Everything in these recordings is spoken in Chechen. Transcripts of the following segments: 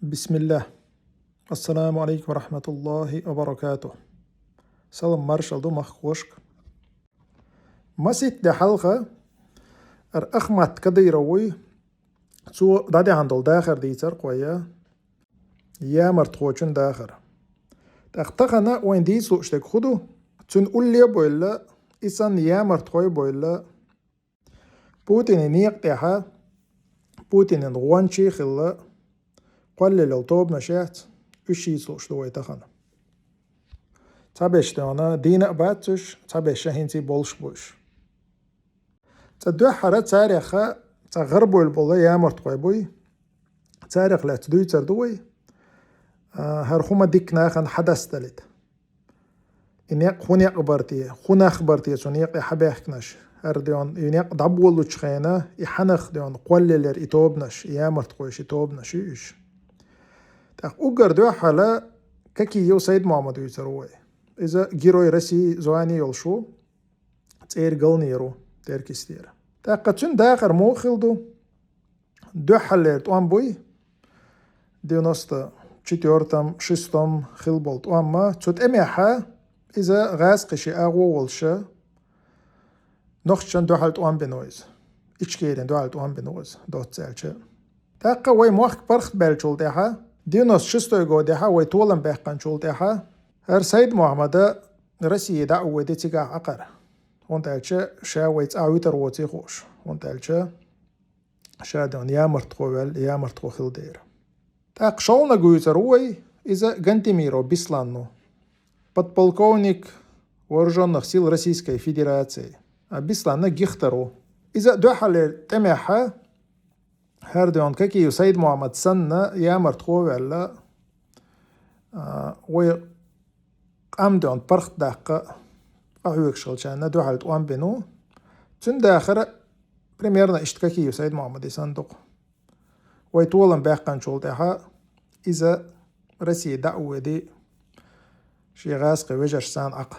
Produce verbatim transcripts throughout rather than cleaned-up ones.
Бисмиллах. Ассаламу алейкум ва рахматуллахи ва баракатух. Салам маршал ду махкошка. Масийтта де хьалха ар Ахмат Кадыровый, цо дӀадехьан долу дахар дийцар кхоя, ямартхочун дахар. ТӀаккха тахана вайн дийца лууш дерг хӀун ду? Цуьнан улле а бойла, и санна ямартхой а бойла, Путинан некъа тӀехьа, Путинан гӀончий а хилла, кхоллаелла тобанаш яц, уьш йийца лууш ду вай тахана. Цхьаберш тӀехьа дийна а бац уьш, цхьаберш хӀинца болуш бу уьш. Цкъа дуьххьара царех цкъа гӀарабевлла болу ямартхой буй, царех лаьцна дуьйцур ду вай, а, хӀара хӀума дика нахана хьадасталийта. И некъ хӀун некъ бара те, хӀун нах бара те цу некъе хьабаьхкинарш, хӀара ден и некъ дӀаболучу хенахь, и хьанах ден кхоллаелира и тобанаш, и ямартхой, и тобанаш ю уьш. ТӀаккха уггар дуьххьара Кокиев Сайд-Мохьмад вуьйцур ву вай. Иза Герой России звание йолуш ву, цӀера галнера ву, Теркйистера. ТӀаккха цуьнан дахар муха хилла ду? Дуьххьарлера тӀом буй, девяносто четвёртом, шестом хилла болу тӀом, цу тӀамехь иза гӀазкхаша агӀо волуш, нохчашна дуьхьал тӀом бина ву иза. Ичкерина дуьхьал тӀом бина ву иза, доцца аьлча. ТӀаккха вай мохк паргӀат баьллачул тӀаьхьа, девяносто шестой годехьа вай толам баьккхинчул тӀаьхьа, хӀара Сайд-Мохьмада России дӀа а воьдий цигахь Ӏакхара. ХӀунда аьлча ша вай цӀахь вуьтур воций хууш. ХӀунда аьлча ша ден ямартхо ваьлла, ямартхо хилла дера. ТӀаккха шолгӀаниг вуьйцур ву вай, иза Гантемиров Беслан ву. Подполковник вооружённых сил Российской Федерации. А Беслан гихтар ву. Иза дуьххьарлера тӀамехь хӀара ден Кокиев Сайд-Мохьмад санна ямартхо а ваьлла, а, вай къам ден паргӀат даккха къахьоьгуш хилчарна дуьхьал тӀом бина ву. Цуьнан дахар примерно иштта Кокиев Сайд-Мохьмадан санна ду-кх. Вай толам баьккхинчул тӀаьхьа иза России дӀа а воьдий шен гӀазкхийн вежаршца цхьаьна Ӏакха.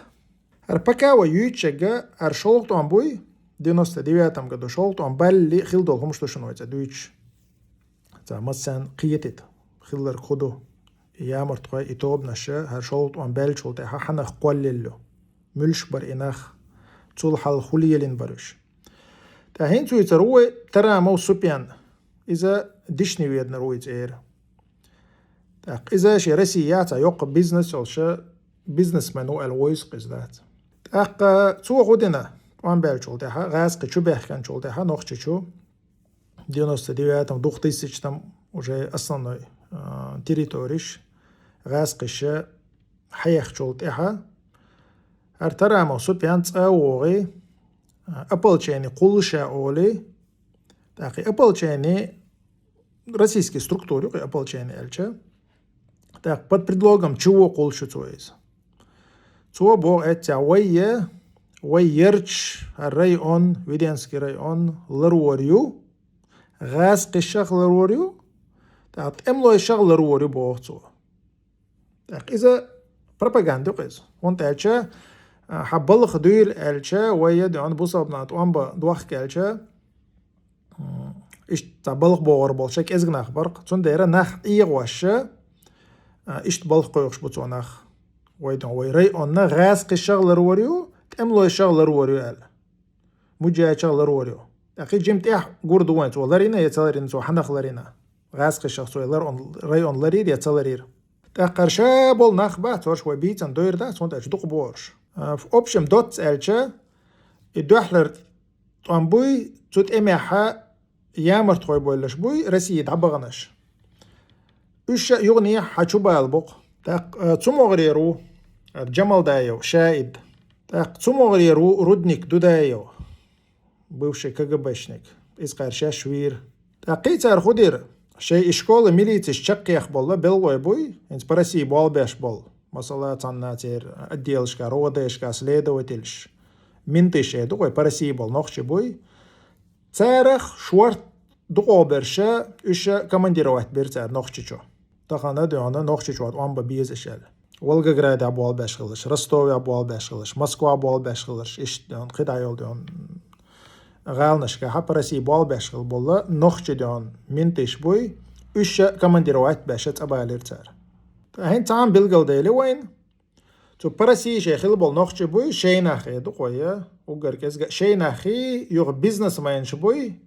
ХӀара пока вай юьйцуш ерг, хӀара шолгӀа тӀом буй, девяносто девятом году шолгӀа тӀом баллалц хилла долу хӀумнаш ду шуна вай цкъа дуьйцуш. Цхьа массарна кхетийта хилларг хӀун ду? И ямартхой, и тобанаш хӀара шолгӀа тӀом баьллачул тӀаьхьа хьанах кхоллаелла ю? Муьлш бара и нах? Цул хьалха хӀун лелийна бара уьш? ТӀаккха хӀинца вуьйцур ву вай Тарамов Супьян. Иза Дишни-Веданара вуй цӀера. ТӀаккха иза шен Россияхь цхьа йоккха бизнес йолуш, бизнесмен ву аьлла вовза-кх иза, дац. ТӀаккха цо хӀун дина, тӀом баьллачул тӀаьхьа, гӀазкхи чу баьхкинчул тӀаьхьа нохчи чу, девяносто девятом, двухтысячном уже основной, а, территориш гӀазкхиша хьаехначул тӀаьхьа, хӀара Тарамов Супьян цӀа а вогӀий, а, ополчени кхуллуш а олий, тӀаккха и ополчени, российский структура ю-кх и ополчени аьлча, тӀаккха под предлогом чего кхуллуш ю цо иза? Цо боху эццехь: вай е, вай ярчаш, хӀара район, Веденский район ларвор ю, гӀазкхишах ларвор ю, тӀаккха тӀемалойшах ларвор ю, боху цо. ТӀаккха иза пропаганда ю-кх иза. ХӀунда аьлча, а, хьан балха дуьйла аьлча, вай е дуьхьал бусалба нах тӀом бан дохка аьлча, м, иштта цхьа балха богӀур болуш кӀезиг нах бара-кх. Цундела нах Ӏехош, а, иштта балха кхойкхуш бу цо нах. Вай дуьхьал вай районна гӀазкхишах ларвор ю, тӀемалойшах ларвор ю аьлла. МуджахӀидшах ларвор ю. ТӀаккха и жимма тӀехь гур ду вайн, цо ларйина я ца ларйина, цо хьанах ларйина. ГӀазкхишах цо и ларон-, район ларйира я ца ларйира. ТӀаккха хӀара ша болу нах бац, хӀорш вай бийцина дойр дац, хӀунда аьлча дукха бу хӀорш. А, в общем, доцца аьлча, и дуьххьарлера тӀом буй, цу тӀамехь ямартхой бовлуш буй, России дӀабаханаш. Уьш а юханехьа хьан чу бала бу-кх. ТӀаккха, а, цу могӀарера ву, а, Джамалдаев Шаид. ТӀаккха цу могӀарера ву Рудник Дудаев, бывший КГБшник. Иза кхаьршаш вийра. ТӀаккха кхин цара хӀун дира? Шайн и школа милицеш чекхъех болу белгӀой буй, хӀинца по России болх беш болу. Масала, цхьанна церан отделашка, РОВДшка следовательш, менташ эр ду вай, по России болу нохчий буй. Царах шорта дукхахберш, уьш командировать бира цара Нохчийчу. Тахана дуьхьал Нохчийчохь тӀом бан безаш аьлла. Волгоградехь болх беш хиларш, Ростовехь болх беш хиларш, Москвахь болх беш хиларш, иштта дуьхьал кхидӀа йолу дуьхьал гӀаланашкахь по России болх беш хилла болу нохчий дуьхьал менташ буй, Уьш ша командировать беш цӀа балийра цара. ТӀаккха хӀинца цхьаьна билгалдели вайна. Цу Парасийче хилла болу нохчий буй, шайнаххий ду-кх вай, уггар кӀезга шайнаххий, юха бизнесменаш буй,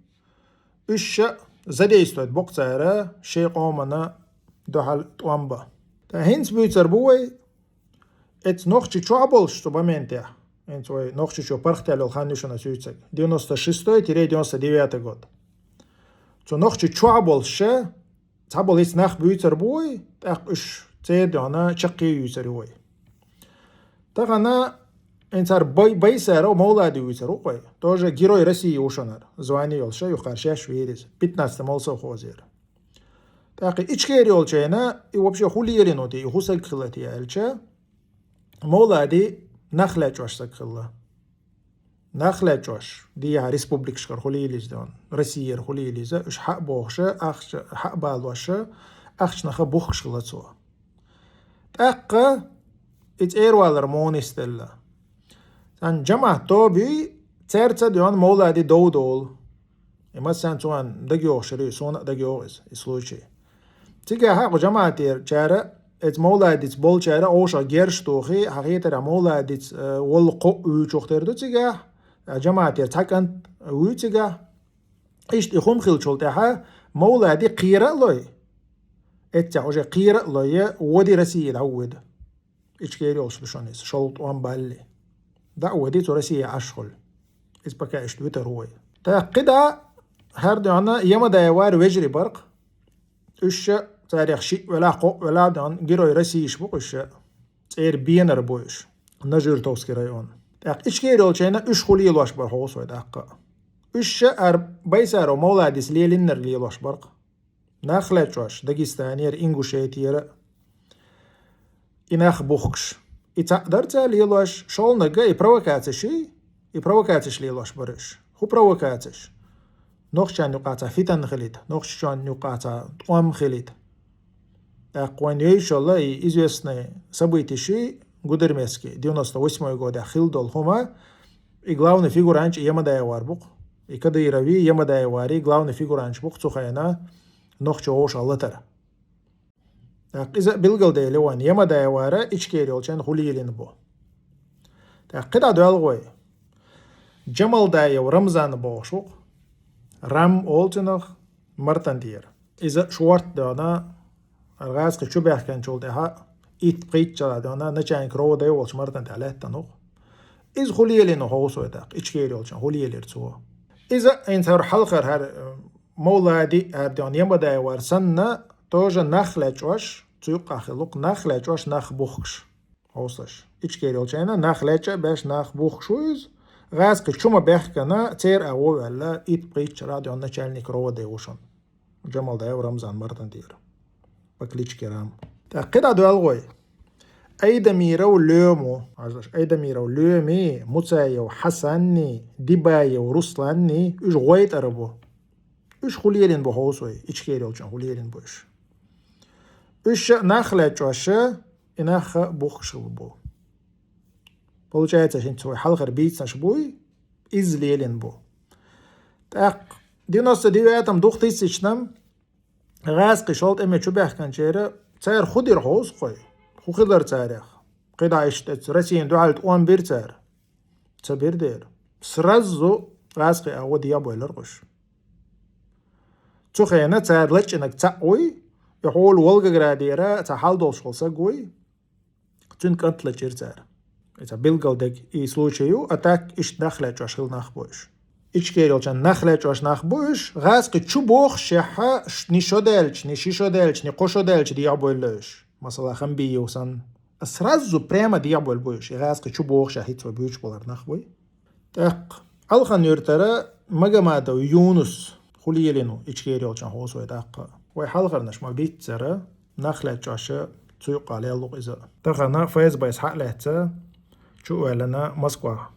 уьш ша задействовать бо-кх цара, шайн къомана дуьхьал тӀом бан. ТӀаккха хӀинца буьйцур бу вай, эцу Нохчийчохь болуш цу моментехь, хӀинца вай Нохчийчу паргӀатделла йолу хан ю шуна ас юьйцург, девяносто шестой тире девяносто девятый год. Цу Нохчийчохь болуш ша, цхьаболу хӀинца нах буьйцур бу вай, тӀаккха уьш церан дуьхьа чаккхе юьйцур ю вай. Тахана хӀинца хӀара Бай-, Байсаров Мовлади вуьйцур ву-кх вай. Тоже Герой России ву шуна хӀара. Звание йолуш ша, юха хӀара шаьш вийра иза. Пятнадцатый молсовхозера. ТӀаккха Ичкери йолчу хенахь, и вообще хӀун лелийна ву те, и хӀун стаг хилла те аьлча, Мовлади нах лечкъош стаг хилла. Нах лечкъош, дехьа республикашкара хӀун лелийна иза, Россера хӀун лелийна иза, уьш хьа а бохуш, ахча хьа а балош, ахчанах бухкуш хилла цо. ТӀаккха и цӀера валар муха нисделла. Цхьана жамаӀат тоба юй, цаьрца а дуьйна Мовлади дов долу. И массарна цунна дагайогӀуш хир ю, суна а дагайогӀу иза, и случай. Цигахь а кху жамаӀатера чара, эцу Мовладица болчара овшах герш тухий, хьан хетарехь Мовладица, э, волу кхоъ вуьйцуш тера ду цигахь, а жамаӀатера цхьа кӀант вуй цигахь. Иштта и хӀума хиллачул тӀаьхьа Мовлади кхера а лой, эццехь уже кхера а лой, води России дӀавоьду. Ичкери йолуш ду шуна иза, шолгӀа тӀом балли. ДӀа а воьдий цу Россия Ӏаш хуьлу. Иза пока иштта вуьтур ву вай. ТӀаккха кхидӀа хӀара дуьхьа Ямадаевара вежарий бара-кх. Уьш ша царех шиъ велахь, кхоъ велахь дуьхьа Герой России-ш бу-кх уьш ша. ЦӀера бенар бу уьш. Нажи-Юртовский район. ТӀаккха Ичкери йолчу хенахь уьш хӀун лелош бара хьовса вай тӀаккха. Уьш ша хӀара Байсаров Мовладис лелийнарг лелош бара-кх. Нах лечкъош, Дагестанера, Ингушетера, и нах бухкуш. И цхьаъ дара цара лелош, шолгӀаниг и провокацеш, и провокацеш лелош бара уьш. ХӀун провокацеш? Нохчарна юкъахь цхьа фитна хилийта, нохчашна юкъахь цхьа тӀом хилийта. ТӀаккха вайна йовзуш йолу и известный событеш Гудермесский, девяносто восьмой годехь хилла долу хӀума, и главный фигуранташ Ямадаевар бу-кх. И Кадырови, Ямадаевари главный фигуранташ бу-кх цу хенахь нохчий вовшах латар. ТӀаккха иза а билгалдели вайна, Ямадаевара Ичкери йолчу хенахь хӀун лелийна бу. ТӀаккха кхидӀа доьлху вай. Джамалдаев Рамзан бохуш ву-кх. Рам олу цунах, Мартан тӀера. Иза шорта дуьхьа, гӀазкхи чу баьхкинчул тӀаьхьа, итт-пхийтта шарахь дуьхьа начальник РОВД волчу Мартан тӀехь лаьттина ву-кх. Иза хӀун лелийна хьовса вай тӀаккха, Ичкери йолчу хенахь хӀун лелийра цо. Иза хӀинца хӀара хьалхара хӀара, э, Мовлади хӀара дуьхьа Ямадаевар санна, тоже нах лечкъош, цу юккъахь хилла ву-кх, нах лечкъош, нах бухкуш. Хьовсалаш. Ичкери йолчу хенахь нах лечкъа а беш, нах бухкуш ву иза. ГӀазкхи чу ма баьхкина, церан агӀо а ваьлла, итт-пхийтта шарахь дуьхьа начальник РОВД ву шуна. Джамалдаев Рамзан Мартан тӀера. По кличке Рам. ТӀаккха кхидӀа доьлху вай. Айдамиров Лоьма. Хьажалаш, Айдамиров Лоьми, Муцаев Хьасанни, Дибаев Русланни, уьш ГӀойтӀара бу. Уьш хӀун лелийна бу хьовса вай, Ичкери йолчу хенахь хӀун лелийна бу уьш. Уьш ша нах лечкъош, и нах бухкуш хилла бу. Получается, хӀинца вай хьалхара бийцинарш буй, иза лелийна бу. ТӀаккха девяносто девятом, двухтысячном гӀазкхи шолгӀа тӀаме чу баьхкинчеран цара хӀун дира хьовса-кх вай? ХӀун хилира царех? КхидӀа иштта Россина дуьхьал тӀом бира цара? Ца бира дера. Сразу гӀазкхи агӀо дехьабойлура-кх уьш. Цу хенахь цара лачкъинарг цхьаъ вуй, и хьолахь Волгоградера цхьа хьал долуш волу стаг вуй, цуьнан кӀант лачкъийра цара. Иза билгалдерг и случай ю, а так иштта нах лечкъош хилла нах бу уьш. Ичкери йолчу хенахь нах лечкъош нах бу уьш, гӀазкхи чу бохушехь, ш-, ни шо даьлча, ни ши шо даьлча, ни кхо шо даьлча дехьабойлла уьш. Масала, Хамбиев санна. А сразу прямо дехьабойлла бу уьш, и гӀазкхи чу бохушехь хӀинца вай буьйцуш балар нах буй. ТӀаккха Алхан-Юьртара Магомадов Юнус хӀун лелийна ву Ичкери йолчу хенахь хьовса вай тӀаккха. Вай хьалхарнаш ма бийццара, нах лечкъош цу юккъахь лелла ву-кх иза. Тахана ФСБ-с хьа а лаьцна, чу а ваьллина Москва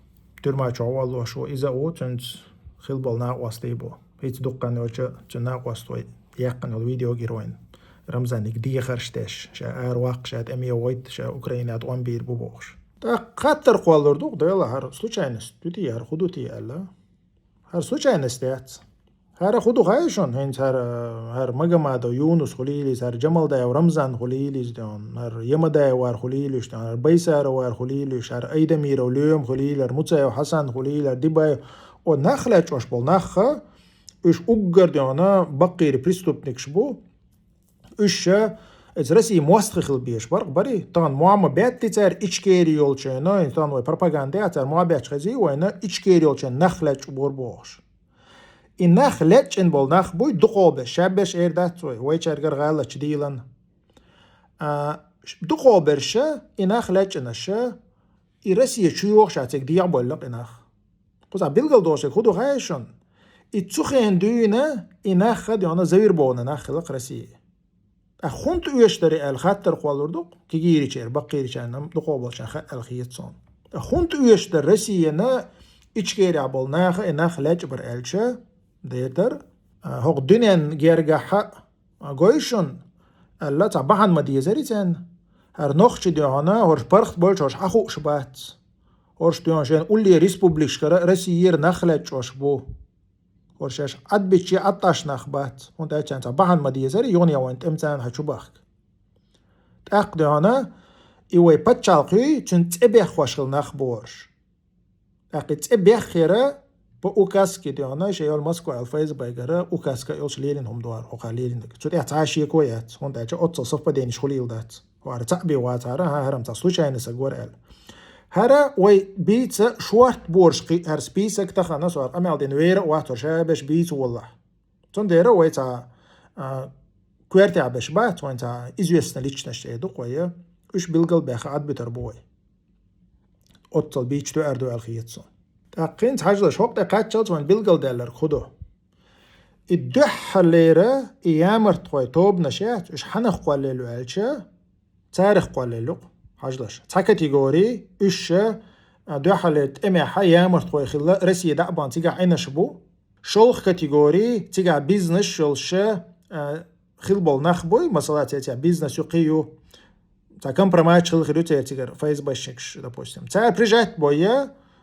тюрьма чохь воллуш ву, иза а ву, цуьнца хилла болу накъостий бу. ХӀинца дуккха хан йоцуш цуьнан накъостий яьккхина йолу видео гира вайна. Рамзаниг дехарш деш, ша ара ваккха, ша тӀаме вайтта, ша Украина тӀом бийр бу бохуш. ТӀаккха хаттар кхоллалур ду-кх, Дела, хӀара случайность ду те, хӀара хӀун ду те аьлла. ХӀара случайность яц. ХӀара хӀун ду хаьий шуна, хӀинца хӀара, хӀара Магомадов Юнус хуьлийла иза, хӀара Джамалдаев Рамзан хуьлийла иза, хӀара Ямадаевар хуьлийла уьш, хӀара Байсаровар хуьлийла уьш, хӀара Айдамиров Лоьма хуьлийла, хӀара Муцаев Хьасан хуьлийла, хӀара Дибаев. О, нах лечкъош болу нах, уьш уггар дехьа баккхийра преступникаш бу. Уьш ша эца Россия мостагӀий хила безаш бара-кх, барий? Тахана мохь ма беттий цара Ичкери йолчунна, тахана вай пропаганда яц, цара мохь бетташ хезий вайна, Ичкери йолчунна нах лечкъабора бохуш. И нах лечкъина болу нах буй дукхахберш, шаберш эр дац вай, вайчаьргара гӀалатчу дийлан. А, ш-, дукхахберш и нах лечкъинарш, и Россия чу йогӀуш а цига дехьабевлла-кх и нах. Кхузахь билгалдохуш дерг хӀун ду хаьий шуна? И цу хенахь дуьйна и нах ха дехьа завир бохуна нах хила-кх Россия. ТӀаккха хӀунда оьшуш дара аьлла хаттар кхоллалур ду-кх, кегийрачеран, баккхийрачарна, дукхахболчарна хаьа аьлла хета суна. ТӀаккха хӀунда оьшуш дара Россияна Ичкерехь болу наха и нах лечкъабар аьлча, дера дара, а, хӀокху дуьненна гергахь а, а, гой шуна, аьлла, цхьа бахьана ма дезарий царна. ХӀара нохчий дехьа, хӀорш паргӀат болчу хӀорш хьан хууш бац. ХӀорш дехьа шайна уллера республикашкара Россияра нах лечкъош бу. ХӀорш шаьш Ӏадбитча Ӏадташ нах бац, хӀунда аьлча царна цхьа бахьана ма дезарий, юха а вайн тӀеман царна хьан чу бахка. ТӀаккха дехьа и вай пачхьалкхий, цуьнан цӀе беххош хила нах бу хӀорш. ТӀаккха и цӀе беххера по указке дехьа, шайн йолу Москва аьлла ФСБ-гара указка йолуш лелийна хӀума ду хӀара, хӀокхара лелийнарг. Цу тӀехь цхьа а шеко яц, хӀунда аьлча оццул совпаденеш хуьлийла дац. ХӀара цхьаъ бен вацара, хӀара-м цхьа случайно ца гора аьлла. ХӀара вай бийца шорта бораш кхин, хӀара список тахана со хӀара къамел дина вер а вац, хӀорш шаберш бийца воллахь. Цундела вай цхьа, а, коьртехь берш бац, вайн цхьа известный личность эр ду-кх вай, уьш билгал баьхна Ӏадбуьтур бу вай. Оццул бийца тоьар ду аьлла хета суна. ТӀаккха хӀинца хьажалаш, хӀокху тӀе кхаччалц вайн билгалдаьлларг хӀун ду? И дуьххьарлера и ямартхой тобанаш яц, уьш хьанах кхоллаелла ю аьлча, царах кхоллаелла ю-кх, хьажалаш. Цхьа категори, уьш ша, а, дуьххьарлера тӀемехь ямартхой хилла, Россия дӀа а бахна цигахь Ӏинарш бу. ШолгӀа категори, цигахь бизнес йолуш ша, а, хила болу нах буй, масала, цецехь бизнес ю, кхин ю, цхьа компроматаш хилла хир ю церан цигара, ФСБшникаш, допустим. Цара прижать бой,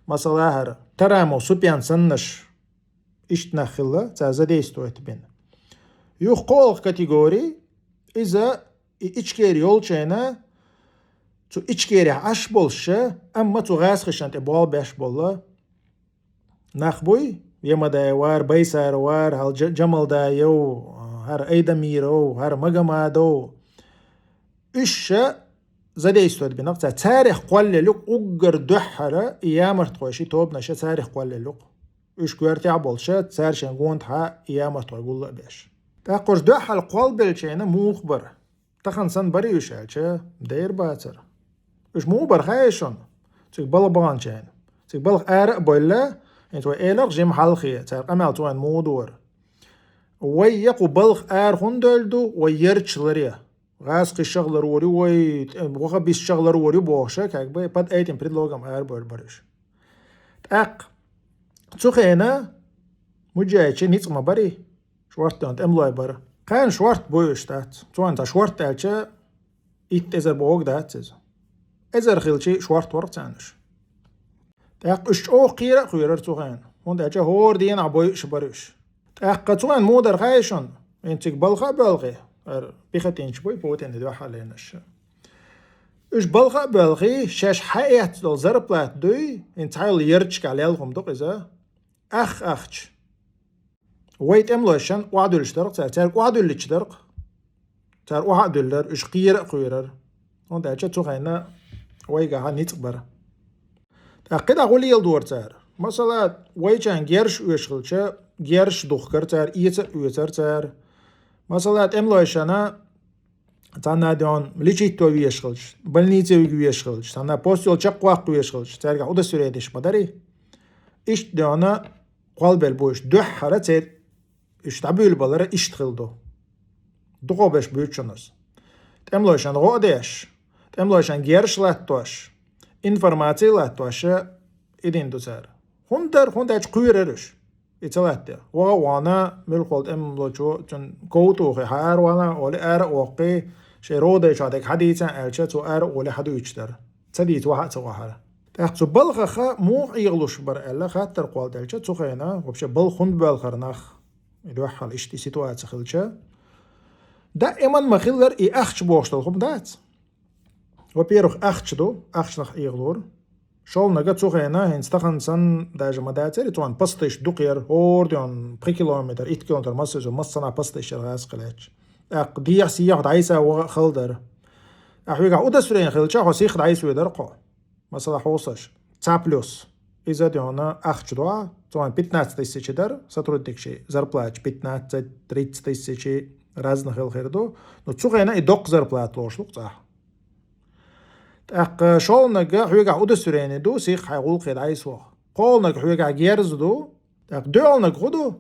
масала, хӀара Тарамов Супьян саннаш, иштта нах хилла, цара задействовать бина. Юха кхоалгӀа категори, иза и Ичкери йолчайна, цу Ичкерехь Ӏаш болуш ша, амма цу гӀазкхишна тӀе болх беш болу нах буй, Ямадаев вара, Байсаров вара, хӀара Джа-, Джамалдаев, хӀара Айдамиров, хӀара Магомадов. Уьш ша задействовать бина-кх цара. Царах кхоллаелла ю-кх уггар дуьххьара и ямартхой ши тобанаш, царах кхоллаелла ю-кх. Уьш коьртехь а болуш ша, цара шайн гондахьа и ямартхой гулла а беш. ТӀаккха уьш дуьххьал кхоллабеллачайна муха бара? Тахана санна барий уьш аьлча, дера бацара. Уьш муха бара хаьий шуна? Цига балха баханчайна. Цига балха ара а бевлла, хӀинца вай элира жима хьалхе, цара къамел цу хенахь муха дора. Вай я кху балха ара хӀунда девлла ду, вай ярташ ларъе. ГӀазкхий шахлар вор ю вай, ваххабисташ шахлар вор ю бохуш, как бы под этим предлогом ара бевлла бара уьш. ТӀаккха цу хенахь муджахӀидаш ницкъ ма барий, шортта тӀемалой бара. Кхарна шортта буй уьш дац. Цунна цхьа шортта аьлча, итт эзар бохург дац иза. Эзар хилчий шортта вара-кх царна уьш. ТӀаккха уьш чӀогӀа кхера а кхоьрура цу хенахь, хӀунда аьлча хӀора дийнахь буй уьш бара уьш. ТӀаккха цу хенахь муха дара хаьий шуна? ХӀинца цига балха а боьлхий, хӀара пехотинцаш буй Путинна дуьххьарлернаш. Уьш балха а боьлхий, шаьш хьаэцна долу зарплата дуй, хӀинца цхьайолу ярташкахь лелла хӀума ду-кх иза, ах-ахча. Вай тӀемалошна охьадуьллуш дара-кх цара, цаьрга охьадуьллуьйтуш дара-кх. Цара охьа а дуьллура, уьш кхера а кхоьрура. ХӀунда аьлча цу хенахь вайгахьа ницкъ бара. ТӀаккха кхидӀа хӀун леладора цара? Масала, вайчарна герзаш оьшуш хилча, герзаш духкура цара, эца а оьцура цара. Масала, тӀемалошна цхьанна дехьа лечить до везаш хилча, больнице вига везаш хилча, цхьанна посёл чекхваккха везаш хилча, цаьргахь удостоверенеш ма дарий. Иштта дехьа кхоллабелла бу уьш, дуьххьара церан уьш дӀабуьйлабалар иштта хилла ду. Дукхахберш буьйцу шуна аса. ТӀемалошна гӀо а деш, тӀемалошна герзаш латтош, информаци латтош, и дина ду цара. ХӀунда дара, хӀунда аьлча кхоьрура уьш. И ца латтор. ВогӀа а вахана, муьлххачу тӀемалочо цуьнан ков тухий, хьан ара вала олий, ара а воккхий, шайн рогӀу дайчохь дерг хьадийца аьлча, цо ара а олий хьадуьйцуш дара. Ца дийца вахьа а ца вахьара. ТӀаккха цу балхах муха Ӏехалуш бара аьлла, хаттар кхолладелча, цу хенахь вообще балха хӀунда боьлхура нах? И дуьххьал иштта и ситуаци хилча. Даиман ма-хиллара и ахча бохуш долу хӀума дац. Во-первых, ахча ду, ахчанах эгӀалур. Шолнага цу хенахь, хӀинца тахана санна даже ма дацара, цунна пастайш дукха яра, хӀора дуьйна пхи километр, итт километр массо а, массанхьа пастайш яра гӀазкхи лаьтташ. ТӀаккха дехьа-сехьа дӀасаваха а хала дара. Ахьа хьоьгахь удостоверени хилча, хьо сиха дӀасавоьдура кхо. Масала, хьовсаш. Цхьа плюс. Иза дуьйна ахча ду, цунна пятнадцать тысяч дара, сотрудникийн зарплата пятнадцать, тридцать тысяч, разный хила хир ду. Ну, цу хенахь и доккха зарплата лоруш ду цӀахь. ТӀаккха шолнага хьоьгахь удостоверени ду, сиха хьайн гӀуллакхе дӀасаваха. КхоалгӀаннага хьоьгахь герз ду, тӀаккха доьалгӀаннага хӀун ду?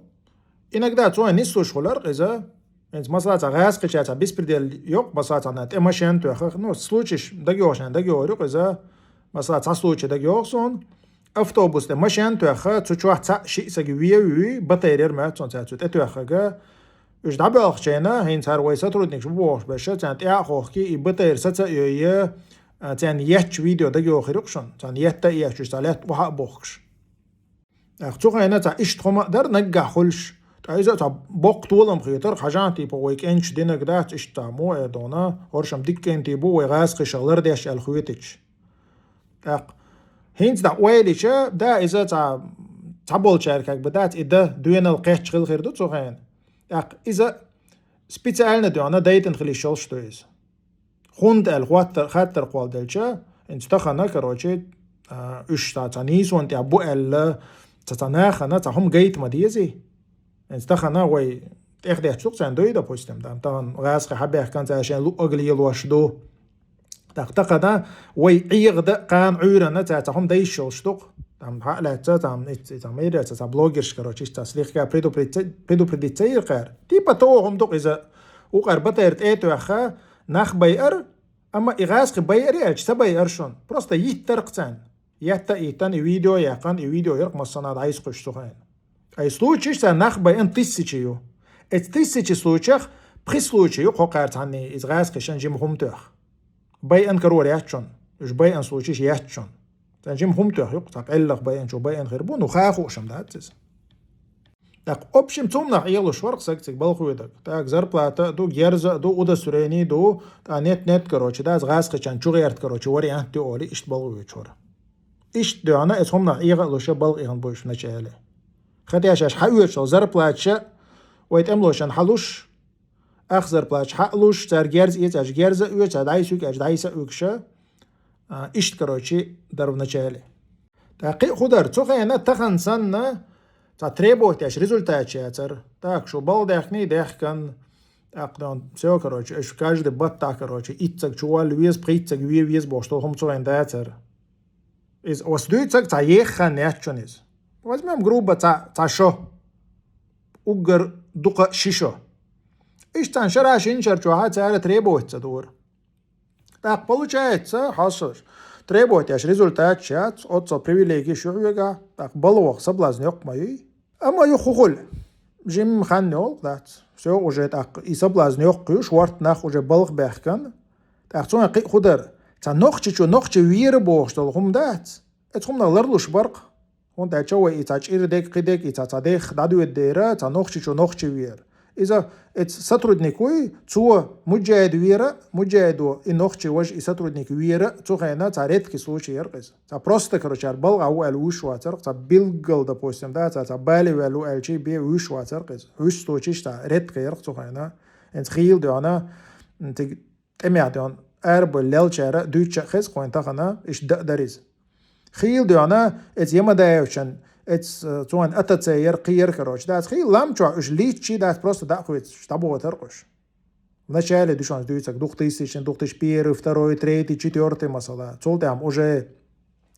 Иногда цунна нислуш хуьлура иза. ХӀинца, масала, цхьа гӀазкхича цхьа беспредел йоккху, масала, цхьа нах тӀе машен тоьхна, ну, случайш дагайогӀуш, дагайогӀур ю-кх иза. Масала, цхьа случай дагайогӀу суна. Автобус тӀе машен тоьхна, цу чохь цхьаъ-шиъ стаг вен а вуьй, батарейра моьтту суна цаьрца цу тӀе тоьхнарг. Уьш дӀабоьлхучу хенахь, хӀинца хӀара вай сотрудникаш бу бохуш берш, царна тӀе а хохкий, и батарей саца а йой, а, царна етташ видео дагайогӀур ю-кх шуна. Царна етта а етташ, уьш цхьа лаьтта охьа а бохкуш. ТӀаккха цу хенахь цхьа иштта хӀума а дара, наггахь хуьлуш. Ткъа иза цхьа боккха толам хетара, хьажахьа, типа, вай кӀенташа динарг дац, иштта цхьа мо эр дона, хӀорш-м дика кӀентий бу, вай гӀазкхашах лардеш аьлла хоьтуьйтуш. ТӀаккха хӀинца дӀа ойла йича, да, иза цхьа, цхьаболчаьрга хьегна бен дац, и дан доьналла кхетча хила хир ду цу хенахь. ТӀаккха иза специально дуьйна дайтина хила йиш йолуш ду иза. ХӀунда аьлла хаттар, хаттар кхолладелча, хӀинца тахана, короче, а, уьш цхьа, цхьа нийсонна тӀехь бу аьлла, цхьа, цхьа нахана цхьа хӀума гайта ма дезий. ХӀинца тахана вай тӀехдетташ ду-кх царна дуй, допустим, там, тахана гӀазкхи хьабаьхкина цара шайн луъург лелош ду. ТӀаккха тахана вай Ӏеха дан кхана Ӏуьйранна цара цхьа хӀума дайш йолуш ду-кх. Там хьа а лаьцна, там, итт, там, эр яц, цхьа блогерш, короче, иштта слегка предупредить, предупредить ца йира кхара. Типа того хӀума ду-кх иза, вукхара батарей тӀе а тоьхна, нах байар, амма и гӀазкхи байар аьлча, ца байар шуна. Просто йиттар-кх царна. Етта а йиттина, и видео а яьккхина, и видео яра-кх массанхьа дӀасакхуьйсуш цу хенахь. Ткъа и случайш царна нах байина тысячи ю. Эцу тысячи случаях пхи случай ю-кх кхара цхьанний иза гӀазкхашна жима хӀума тоьхна. Байина карор яц шуна. Уьш байина случайш яц шуна. Царна жима хӀума тоьхна ю-кх, цхьа къеллах байинчо байина хир бу, ну, хан хууш-м дац иза. ТӀаккха общем цу хӀуманах Ӏелуш вара-кх стаг цига балха воьдург. Так, зарплата а ду, герз а ду, удостоверени а ду, ткъа нет-нет, короче, да, иза гӀазкхичунна чугӀерта, короче, вариант ю олий, иштта балха воьдуш вара. Иштта дуьйна, эцу хӀуманах Ӏеха а луш, балха эхна бу уьш вначале. Хотя шаьш хьаоьцуш йолу зарплаташ а вай тӀемалошна хьалуш, ах зарплаташ хьа а луш, цара герз эца аьлча герз а оьцу, цара дӀасавуьгу аьлча дӀаса а вуьгуш, а, иштта, короче, дара вначале. ТӀаккха кхин а хӀун дара, цу хенахь тахана санна, цхьа требовать деш результаташ яцара. Так, шу балха даьхкиний, даьхкина, тӀаккха, всё, короче, аша каждый баттахь, короче, итт стаг чуволла веза, пхийтта стаг вен веза бохуш долу хӀума цу хенахь дацара. Иза ас дуьйцург цхьа еха хан яц шуна иза. Возьмём грубо цхьа, цхьа шо. Уггар дукха ши шо. Иштта цхьана шарахь-шина шарахь чохь цара требовать ца дора. ТӀаккха получается, хьажалаш, требовать деш результаташ яц, оццул привилегиш ю хьоьгахь, тӀаккха балха ваха соблазн йоккха ма юй. Амма юха хӀун хуьлу? Жимма хан йолу дац. Всё, уже тӀаккха и соблазн йоккха ю, шортта нах уже балха баьхкина. ТӀаккха цунах кхин а хӀун дара? Цхьа нохчичо нохчи вера бохуш долу хӀума дац? Эцу хӀуманах ларлуш бара-кх. ХӀунда аьлча вай и цхьа чӀир дег, кхин дег, и цхьа, цхьа дех дӀадоьду дера, цхьа нохчичо нохчи вера. Иза, эцу сотрудник вуй, цо муджахид вера, муджахидо и нохчи важа и сотрудник вера, цу хенахь цхьа редкий случай яра-кх иза. Цхьа просто, короче, ара балха ву аьлла вуьйш вацара-кх, цхьа билггал, допустим, да, цхьа, цхьа бале ваьлла ву аьлчий бен вуьйш вацара-кх иза. Уьш случайш цхьа редкий яра-кх цу хенахь. ХӀинца хийла дуьйна, м, цига тӀемехь дуьйна арабевлла леллачара дуьйцуш а хеза-кх вайна тахана, иштта дан а дара иза. Хийла дуьйна, эцу Ямадаевичан, эцу, э, цунна АТЦ яра, кхин яра, короче, дац, хийла лам чохь уьш лийччий дац, просто дӀа а хуьйцуш, дӀабохуьйтура-кх уьш. Вначале дешнаш дуьйцург, двухтысячный, две тысячи первый, второй, третий, четвёртый, масала. Цул тӀаьхьа уже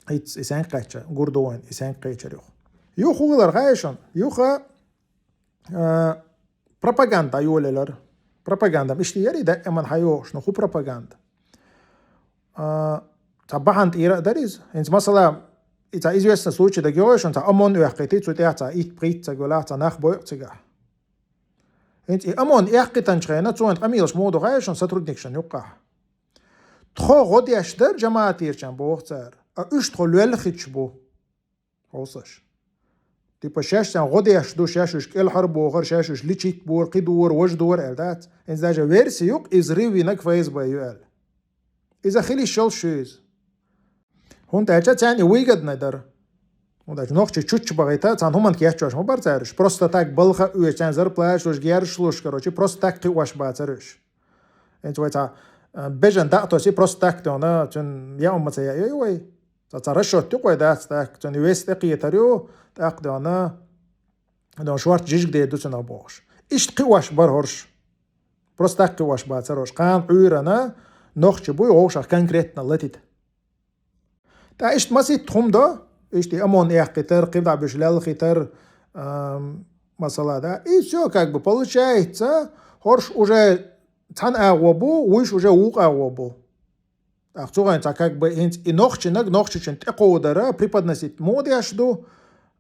и, и сенга кхаьчча, гур ду вайна, и сенга кхечира юха. Юха хӀун хилар хаьий шуна? Юха, а, пропаганда йолаелира. Пропаганда-м иштта яра и даиман хьайогӀуш, ну хӀун пропаганда? А, цхьа бахьана тӀера а дара иза. ХӀинца, масала, и цхьа известный случай дагайогӀий шуна, цхьа ОМОН оьккхийтий, цу тӀехь цхьа итт-пхийтта стаг велахь, цхьа нах бойу-кх цигахь. ХӀинца и ОМОН эккхийтинчу хенахь цунна къамелаш муха ду хаьий шуна сотрудникашна юккъехь? Тхо гӀо деш дара жамаӀатчарна, боху цара, а уьш тхо лоьлла хилча бу. Хьовсаш. Типа шаьш царна гӀо деш ду, шаьш уьш кӀелхьарбохар, шаьш уьш личить бора, кхидора, важа дора аьлла дац. ХӀинца даже верси ю-кх, иза взрыв винарг ФСБ ю аьлла. Иза хила йиш йолуш ю иза. ХӀунда аьлча царна и выгодно дара. ХӀунда аьлча нохчий чучча бахийта, царна хӀуманна кечъеш ма бара цара уьш. Просто так балха а оьцуш, царна зарплаташ луш, герзаш луш, короче, просто так кхиош бацара уьш. ХӀинца вай цхьа, а, бежан дӀа а тосий, просто так дона, цуьнан яа хӀума ца яа йой вай. Цхьа, цхьа расчет ю-кх вай дац, так, цуьнан вес тӀекхетар ю, тӀаккха дона, дона шортта жижиг дер ду цунах бохуш. Иштта кхиош бара хӀорш. Просто так кхиош бацара хӀорш. Кхана Ӏуьйранна нохчий буй вовшах конкретно латийта. ТӀаккха иштта масийтта хӀума до, иштта и ОМОН эккхийтар, кхидӀа буьш лелхийтар, ам, масала, да. И всё, как бы, получается, хӀорш уже цхьана агӀо бу, вуьш уже вукху агӀо бу. ТӀаккха цу хенахь цхьа как бы хӀинца и нохчаниг нохчочунна тӀекховдара преподносить муха деш ду,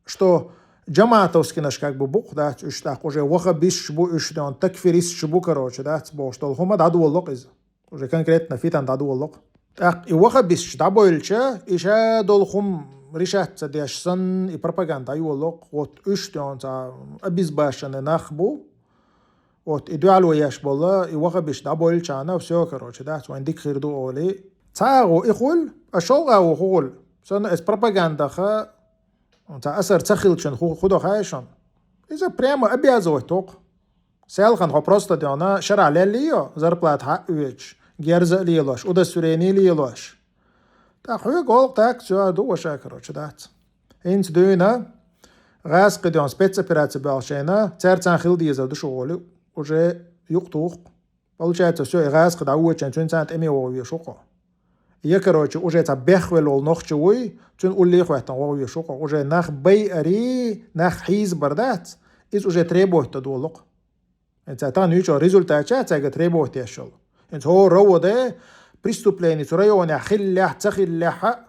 что Джаматовскинаш как бы бу-кх дац уьш, тӀаккха уже ваххабисташ бу уьш, дона такфиристаш бу, короче, дац бохуш долу хӀума дӀадолало-кх иза. Уже конкретно фитна дӀадолало-кх. ТӀаккха и ваххабисташ дӀабевлча, и ша долу хӀума решать ца деш санна, и пропаганда дӀайолало-кх, вот уьш, дона, цхьа обезбашенный нах бу, вот, и дуьхьало еш болу, и ваххабисташ дӀабевлча, всё, короче, дац, вайн дика хир ду олий. Цхьа агӀо и хуьлу, а шолгӀа агӀо хӀун хуьлу? Санна аса пропагандах цхьа асар ца хилчун хӀу-, хӀун до хаьий шуна? Иза прямо обязывать ду-кх. Селхана хьо просто, дона, шарахь леллий йо, зарплата хьа а оьцуш, герз а лелош, удостоверение а лелош. ТӀаккха хьоьга олу-кх, так, всё, ду ваша, короче, дац. ХӀинца дуьйна гӀазкхи, дона, спецопераци боьлхучу хенахь, цаьрца хила дезар ду шу олий, уже юкъа туху-кх. Получается, всё, и гӀазкхи дӀавоьдучу хенахь цуьнца тӀаме вогӀу везаш ву-кх хьо. Я, короче, уже цхьа бехвелла волу нохчи вуй, цуьнан улле а хӀоьттина вогӀу везаш ву-кх хьо. Уже нах байари, нах хьийзабар дац, иза уже требовать дан долу-кх. ХӀинца тахана юьйцу результатча цаьрга требовать деш йолу. ХӀинца хӀора а ваде, преступление цу районехь хиллехь а, ца хиллехь а,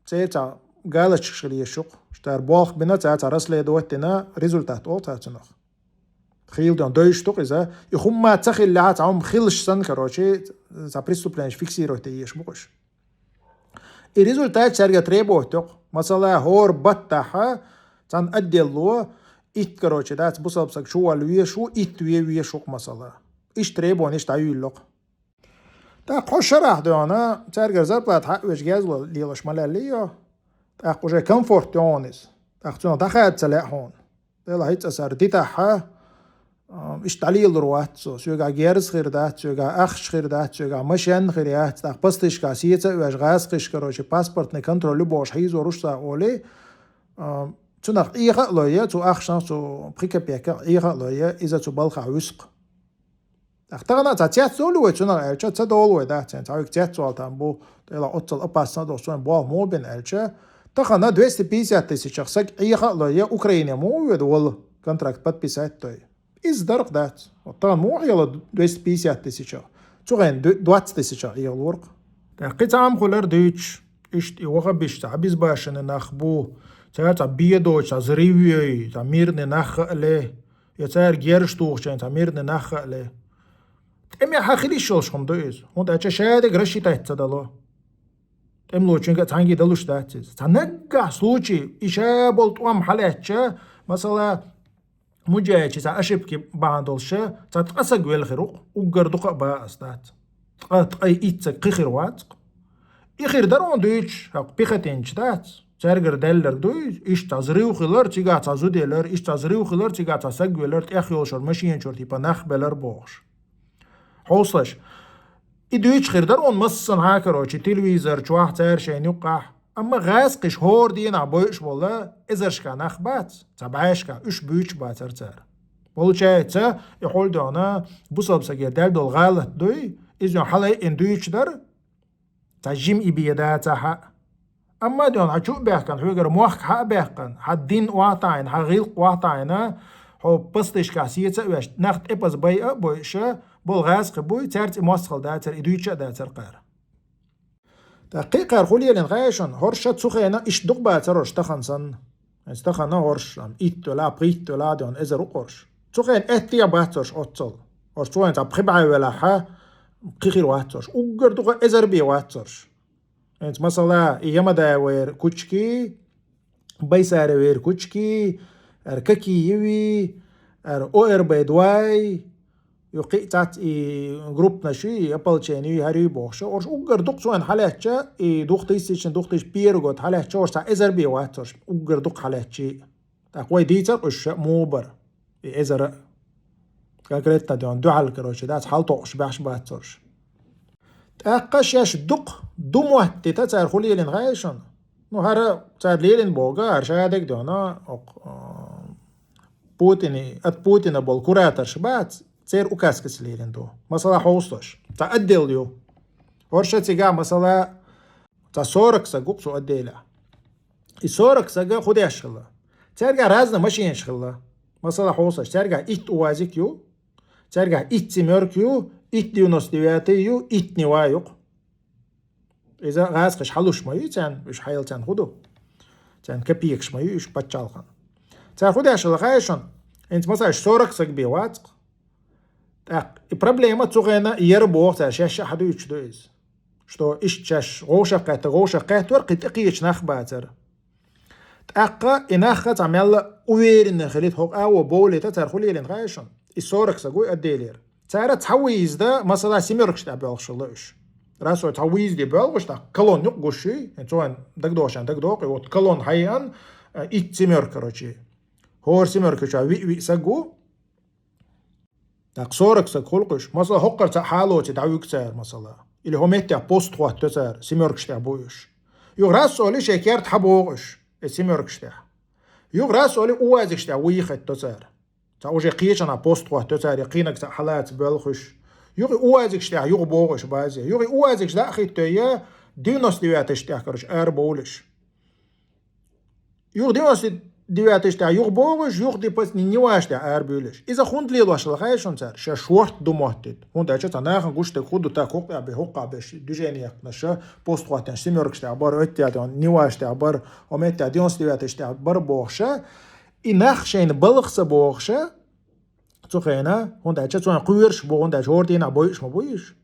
церан цхьа галочкаш хила езаш ю-кх. Цара болх бина, цара цхьа расследовать дина, результат олу цара цунах. Хийла, дона, девзаш ду-кх иза. И хӀумма ца хиллехь а, цхьа хӀума хилча санна, короче, цхьа преступление фиксировать де езаш бу-кх уьш. И результат цаьрга требовать ду-кх. Масала, хӀора баттахь цхьана отдело итт, короче, дац, бусалба саг чуволла везаш ву, итт вен везаш ву-кх, масала. Иштта требованеш дӀайуьйлало-кх. ТӀаккха хьо шарахь, дона, цаьргара зарплата хьа а оьцуш, герз лелош ма леллий йо. ТӀаккха уже комфорт ю хьуна иза. ТӀаккха цунах дӀахада ца лаьа хьуна. Делахь, хӀинца аса дитахь, а, иштта дӀалелор вац со, соьгахь герз хир дац, соьгахь ахча хир дац, соьгахь машен хир яц, тӀаккха постышкахь сеца а веш, гӀазкхиш, короче, паспортный контроль ю бохуш хьийзор ву-кх сан олий, а, цунах Ӏеха а лой, цу ахчанах, цу пхи копейках Ӏеха а лой, иза цу балхахь вуьсу-кх. ТӀаккха тахана а цхьа цецдовлу вай цунах аьлча, ца довлу вай, дац, цхьа вуьгу цецвала там бу, делахь оццал опасно а долуш, цунна болх муха бина аьлча, тахана двести пятьдесят тысячах саг Ӏеха а лой, Украине муха воьду вала контракт подписать дой? Иза дара-кх, дац. Вот тахана муха Ӏела двести пятьдесят тысячах? Цу хенахь ду-, двадцать тысячах Ӏелора-кх. ТӀаккха кхин цхьа хӀума хуьлура дуьйцуш, иштта и ваххабисташ цхьа обезбашенный нах бу, цара цхьа бен доцуш, цхьа взрыв йой, цхьа мирный нах а ле, я цара герзаш тухучу хенахь цхьа мирный нах а ле. ТӀемехь хила йиш йолуш хӀума ду иза. ХӀунда аьлча шадерг рассчитать ца дало. ТӀемалочуьнга а цхьаьнгге далуш дац иза. Цхьа наггахь случай, и ша болу тӀом хьалаьцча, масала, муджахӀидчий цхьа ошибки бахьана долуш, цхьа ткъа саг велла хир ву-кх, уггар дукха а бан ас дац. Ткъа, ткъе итт саг кхин хир вац-кх. И хир дара хьуна дуьйцуш, хӀокху пехотинцаш дац. Цаьргара даьлларг дуй, иштта цхьа взрыв хилар, цигахь цхьа зуда елар, иштта цхьа взрыв хилар, цигахь цхьа саг велар, тӀехйолуш йолу машина чуьра типа нах белар бохуш. Хьовсалаш. И дуьйцуш хир дара хьуна массанхьа, короче, телевизор чохь, цара шайна юккъехь. Амма гӀазкхиш хӀора дийнахь бойуш болу эзаршкахь нах бац, цхьа бӀешкахь, уьш буьйцуш бацара цара. Получается, и хьуьлдона бусалба сагера даьлла долу гӀалат дуй, иза хьалаайина дуьйцуш дара, цхьа жима и бен дацахь а. Амма дона хьан чу а баьхкина, хьоьгара мохк хьа а баьккхина, хьан дин охьатаӀийна, хьан гӀиллакх охьатаӀийна, хьо пастышкахь сеца а веш, нах тӀепаза байа а бойуш болу гӀазкхи буй, цаьрца и мостагӀалла дацара, и дуьйцуш а дацара кхара. ТӀаккха кхин кхара хӀун лелийна хаьий шуна, хӀорш цу хенахь иштта дукха бацара хӀорш тахана санна. Иза тахана хӀорш, ам, итт велахь, пхийтта велахь, дона эзар ву-кх хӀорш. Цу хенахь аьттехьа бац хӀорш оццал. ХӀорш цу хенахь цхьа пхи бӀе велахь, кхин хир вац хӀорш. Уггар дукха эзар бен вац хӀорш. ХӀинца масала, и Ямадаевера кучки, Байсаревера кучки, ара каки йиви, ара ОРБ двай, ю кхи цац и группнаш ю, и ополчени ю, хӀара ю бохуш. Орш уггар дукха цойна хьалаьцча, и двух тысячный, двух тысячи первый год хьалаьцча, орш цхьа эзар бе вац орш, уггар дукха хьалаьцчи. Так, вай дийцар уьш ша муха бар. И эзара конкретно ден дуьхьал, короче, дац хьал токхуш баьхш бац орш. ТӀаккха шаьш дукха ду моттита цара ху лелин гӀай шуна. Ну, хӀара цара лелин бога, хӀара шадег дена, окх, а, Путини, от Путина бол кураторш бац, цер указкаца лелин ду. Масала хьовстош. Ца отдел ю. Орша цига, масала, ца сорок саг гукъ цу отделя. И сорок сага худеш хилла. Церга разные машинаш хилла. Масала хьовсаш, церга итт УАЗик ю, церга итт семёрк ю, итт девяносто девятый ю, итт Нива юкъ. Иза гӀазкхаш хьалуш ма ю, цен, уьш хьайла цен худу. Цен копейкаш ма ю, уьш паччалхан. Цар худеш хилла гӀай шуна, инц масаш сорок саг бе вацкъ. Так, и проблема цу гӀена яра боху цар, шаьш а хьадуьйчу ду иза. Что ишт шаьш гӀовшаккхетта, гӀовшаккхеттор, кхин тӀекхеча нах бацара. ТӀаккха и нахха цхьа мелла уверенно хилит, хӀокху агӀо бовлита цара ху лелина хаьа шуна. И сорок саг вуй отделера. Цара цхьа выезда, масала, семёркаш тӀехь боьлхуш хилла уьш. Раз вай цхьа выезде боьлхуш, тӀаккха колонн юкъ гуш шуй, цойн дагдохшан дагдоху, и вот колонн хьайан, э, итт семёрк, короче. ХӀора семёркача виъ-виъ саг ву. ТӀаккха сорок саг хулкъуш, масала, хӀокхар цхьа хьалоци дӀавуьгу цара, масала. Или хӀо меттехь пост хӀотто цара, семёркаш тӀехь бу уьш. Юха раз олий шайн керта хьабогӀу уьш, и семёркаш тӀехь. Юха раз олий УАЗикаш тӀехь вуйхатто цара. Цхьа уже кхечанхьа пост хӀотто цара, я кхинаг цхьа хьалаца боьлхуш. Юха и УАЗикаш тӀехь юха богӀу уьш базе. Юха и УАЗикаш дӀа а хӀиттойя, девяносто девятыйш тӀехь, короче, ара бовлуш. Юха девяносто девятыйш тӀехь юха богӀуш, юха депас Ниваш тӀехь арабуьйлуш. Иза хӀунда лелош хилла хаьа шуна цара? Ша шорта ду моттит. ХӀунда аьлча цхьа нахана гуш дерг хӀун ду, так хӀокху тӀехь бе, хӀокху беш движение яьккхина ша, пост хӀоттина семёркаш тӀехь бара, оьття ден Ниваш тӀехь бара, хӀо меттехь девяносто девятыйш тӀехь бара бохуша. И нах шайна балха ца бохуша, цу хена, хӀунда аьлча цойн кхоьруш бу, хӀунда аьлча хӀора дийнахь бойуш ма буй уьш.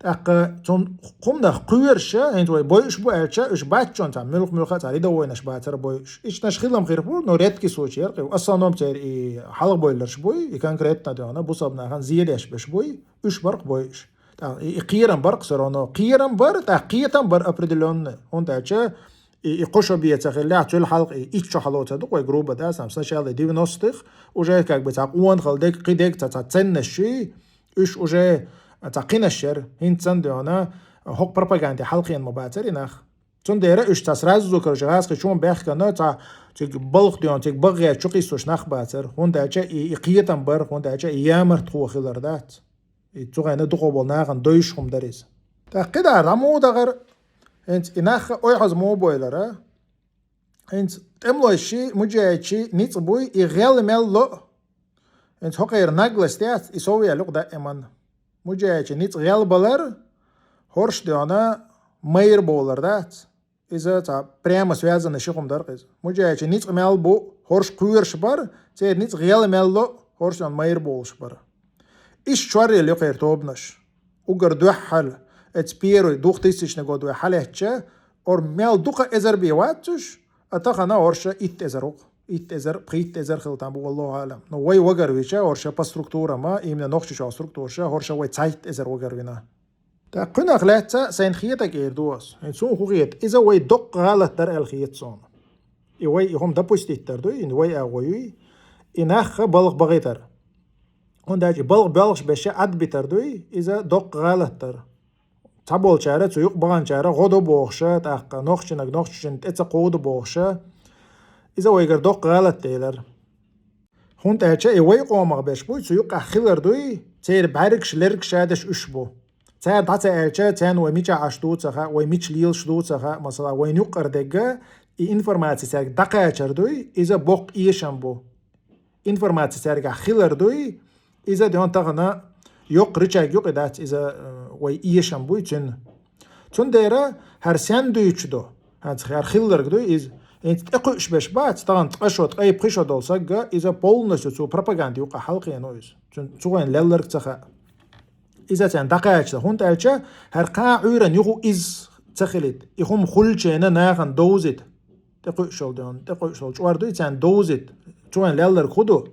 ТӀаккха цунна кхумнах кхоьруша, хӀинца вай бойуш бу аьлча, уьш баччон цхьа муьлх-муьлха цхьа рядовойнаш бацара бойуш. Иштта наш хилам хир бу, но редкий случай яра, в основном церан и хьалха бойларш буй, и конкретно дена, бусалба нахана зе деш беш буй, уьш барх бойуш. ТӀаккха и, и кхерам барх всё равно, кхерам бар, тӀаккха кхетам бар определённый. ХӀунда аьлча и, и кхо шо бен ца хиллехь, цул хьалха и итт шо хьало ца ду-кх вай, грубо, да, сам сначала девяностых, уже как бы цхьа къонахалла дерг, кхин дерг цхьа, цхьа ценность шуй, уьш уже цхьа кхинаш яра, хӀинца санна дена, хӀокху пропаганде хьалхена ма бацара и нах. Цундела уьш цхьа сразу, короче, гӀазкхи чу ма баьхкина, цхьа цига балха дена, цига багӀе чу кхиссуш нах бацара, хӀунда аьлча и, и кхетам бар, хӀунда аьлча и ямартхо хилар дац. И цу гӀайна дукха болу нахана дойуш хӀума дара иза. ТӀаккха кхидӀа дӀа муха дахара, хӀинца и нахха ойхьаза муха бойлара? ХӀинца тӀемалойши, муджаьчи ницкъ буй, и гӀел мел ло. ХӀинца хӀокхеран наглость яц, и сов яьлла юкъа даиман. Муджаьчи ницкъ гӀел балар, хӀорш дена майра бовлар дац. Иза цхьа прямо связанный ши хӀума дара иза. Муджаьчи ницкъ мел бу, хӀорш кхоьруш бара, церан ницкъ гӀел мел ло, хӀорш дена майра бовлуш бара. Иштта чоръелла юкъера тобанаш. Уггар дуьххьал, эца первый, двухтысячный год вай хьалаьцча, ор мел дукха эзар бен вац уьш, а тахана орша итт эзар ву-кх. Итт эзар, пхийтта эзар хила там бу, валлаху аълам. Но вай вагар вича, орша по структурам, именно Нохчийчоьнан структураша, орша вай цхьайтта эзар вагар вина. ТӀаккха кхуьнах лаьцна сайна хетарг эр ду ас. ХӀинца суна хӀун хета? Иза вай доккха гӀалат дара аьлла хета суна. И вай и хӀума допустить дар дуй, и вай агӀо юй, и нахха балха бахийтар. ХӀунда аьлча и балха боьлхуш беш Ӏад битар дуй, иза доккха гӀалат дара. Цхьаболчара, цу юкъа баханчара гӀо до бохуша, тӀаккха нохчаниг нохчашна тӀе ца кховда бохуша, иза вайгара доккха гӀалат делара. ХӀунда аьлча и вай къомах беш буй, цу юкъахь хилар дуй, церан бӀаьргаш, лергаш шадеш уьш бу. Цара дӀа ца аьлча, царна вай мичахь Ӏаш ду ца хаьа, вай мича лелаш ду ца хаьа, масала, вайна юккъара дегга и информаци цаьрга дӀакхачар дуй, иза боккха эшам бу. Информаци цаьргахь хилар дуй, иза ден тахана йоккха рычаг юкъа дац, иза, э, вай эшам буй цуьнан. Цундела хӀара сен дуьйцуш ду, хӀанз хӀара хилларг дуй иза. ХӀинца тӀекхуьуш беш бац, тахана ткъа шо, ткъе пхи шо долу сагга, иза полностью цу пропаганда юкъа хьалхена иза. Цуьнан цу вайн лелларг ца хаьа. Иза царна дӀакхача, хӀунда аьлча хӀара кхаа Ӏуьйранна юха иза ца хилийта. И хӀума хуьлучу хенахь нахана довзийта. ТӀекхуьуш йолу ден, тӀекхуьуш йолу чкъор дуй, царна довзийта. Цу вайн лелларг хӀу ду?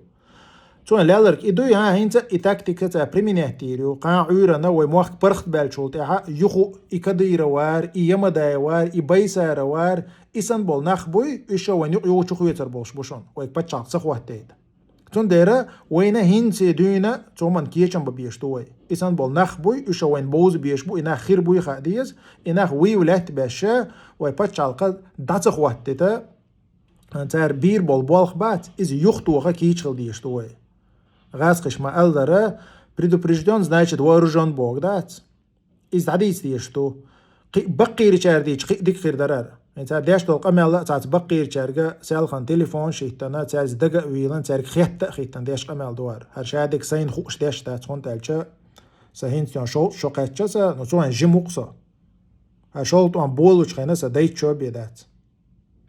Цу вайн лелларг и дуй, хӀа, хӀинца и тактика цар применять дийр ю. Кхана Ӏуьйранна вай мохк паргӀатбаьллачул тӀехьа юху и Кадыров вар, и Ямадаев вар, и Байсаров вар, и санна бола нах буй, уьш ша вайн юкъ юхучу хецар болуш бу шуна, вайга пачхьалкх ца хӀоттайта. Цундела вайна хӀинца дуьйна цу хӀуманна кечам бан безаш ду вай. И санна бола нах буй, уьш ша вайна бовза безаш бу, и нах хир буй хаа деза, и нах вуй лаьтта беш, вай пачхьалкх дӀа ца хӀоттайта, цара бийр болу болх бац, иза юхатоха кийча хила дезаш ду вай. ГӀазкхаша ма-аллара, предупреждён, значит, вооружён боху дац. Иза дӀадийца дезаш ду. Кхин а баккхийрачара дийча кхин а дика хир дара. Цара деш долу къамел а цаца баккхийрачаьрга селхана телефон шийтта, цаьрца дага а вийлан, цаьрга хетта а хиттана деш къамел ду хӀара. ХӀара шадерг сайна хууш деш дац, хӀунда аьлча сан хӀинца шовзткъа шо кхаьчча сан, ну, цу хенахь жима ву-кх со. ХӀара шовзткъа тӀом болучу хенахь сан дайта шо бен дац.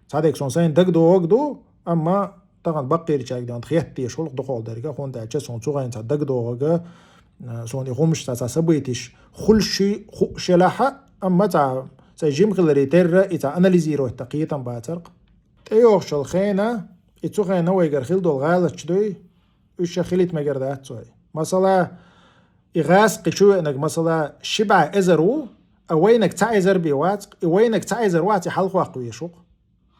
Цхьадерг суна сайна дагадогӀург ду, амма тахана баккхийрачаьрга ден хетта дезаш хуьлу-кх дукхах дерг, хӀунда аьлча суна цу хенахь цхьа дагадогӀург, а, суна и хӀумнаш цхьа, цхьа событеш хуьлуш шуй хууш елахь а, амма цхьа сайн жима хиларе терра и цхьа анализировать дан кхетам бацар-кх. ТӀейогӀучул хенахь, и цу хенахь вайгара хила долу гӀалаташ дуй, уьш ша хилийта мегар дац вай. Масала, и гӀазкхи чу веанарг, масала, ши бӀе эзар ву, а вайнарг цхьа эзар бен вац-кх, и вайнарг цхьа эзар вац, и хьалхаваккха везаш ву-кх.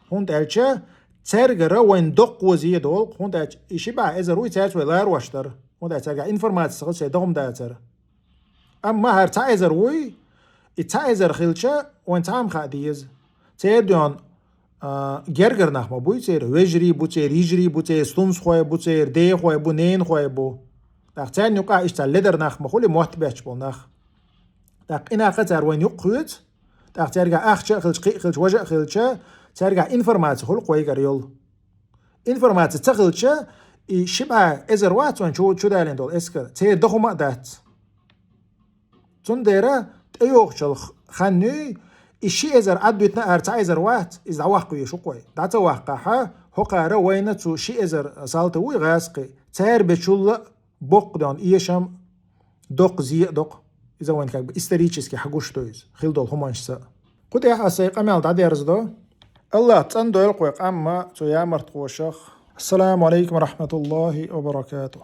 ХӀунда аьлча цаьргара вайна доккхо зе долу-кх, хӀунда аьлча и ши бӀе эзар вуй, цаьрца вай ларош дара, хӀунда аьлча цаьргахь информаци ца хилча сайн догӀма дацара. Амма хӀара цхьа эзар вуй, и цхьа эзар хилча, вайн цхьа хӀума хаа деза. Церан дуьхьал, а, гергара нах ма буй церан, вежарий бу церан, йижарий бу церан, стунсхой бу церан, дехой бу, ненахой бу. ТӀаккха царна юкъахь иштта цхьа ледара нах ма хуьлий, мотт бетташ болу нах. ТӀаккха и нах а цара вайна юкъахь хоьцу, тӀаккха цаьргахь ахча а хилча, кхин а хилча, важа а хилча, цаьргахь информаци хуьлу-кх вайгара йолу. Информаци ца хилча, и ши бӀе эзар вац вайн чу, чу далийна долу эскар, церан дан хӀума а дац. Цундела тӀейогӀучул х-, хан юй, и ши эзар Ӏад дуьтина, хӀара цхьа эзар вац, иза дӀаваккха везаш ву-кх вай. ДӀа ца ваккхахь, хӀокхара вайна цу ши эзар салта вуй гӀазкхи, цара бечул а боккха ден эшам, доккха зе а доккху. Иза вайн как бы исторически хьагуш ду иза, хила долу хӀуманашца. Кху тӀехь ас сайн къамел дӀадерзадо. АллахӀа цӀандойла-кх вай къам а цу ямартхошах. Ассаламу алейкум ва рахматуллахи ва баракатух.